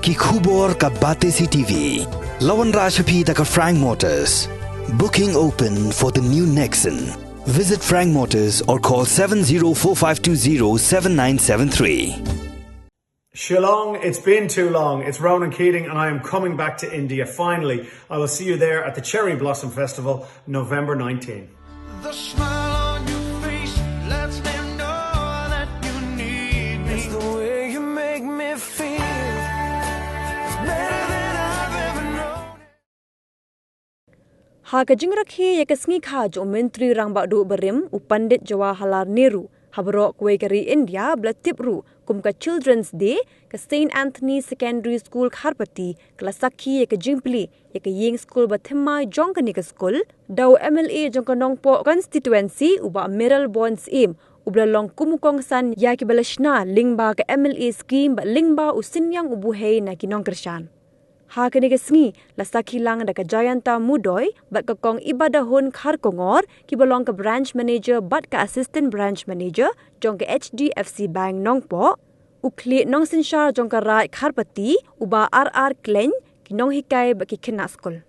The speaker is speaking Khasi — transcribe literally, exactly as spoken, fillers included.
Ki khubor ka Batesi T V. La wanrah sha phi da ka Frank Motors. Booking open for the new Nexon. Visit Frank Motors or call seven zero four five two zero seven nine seven three. Shillong, it's been too long. It's Ronan Keating, and I am coming back to India finally. I will see you there at the Cherry Blossom Festival, November nineteenth. The smile on your face lets me know that you need me. It's the way you make me feel. It's better than I've ever known. Ha ka jingrakhe ïa ka sngi kha jong u Myntri Rangbah Duh barim, u Pandit Jawaharlal Nehru, ha baroh kawei ka ri India ba la tip ruh kum ka Children's Day, ka Saint Anthony Secondary School Kharpati ka la sakhi ïa ka jingplie ïa ka ïing skul ba thymmai jong kane ka skul da u M L A jong ka Nongpoh Constituency, u Bah Mayralborn Syiem, u ba la long kum u kongsan ïa ki ba la shna lyngba ka M L A scheme bad lyngba u synñiang u buhei na ki nongkyrshan. Ha kane ka sngi la sakhi lang da ka Jayanta Mudoi bad ka Kong Ibadahun Kharkongor, ki ba long ka Branch Manager bad ka Assistant Branch Manager jong ka H D F C Bank Nongpoh, u khlieh nongsynshar jong ka Raid Kharpati, u Bah R R Kleiñ, ki nonghikai bad ki khynnah skul.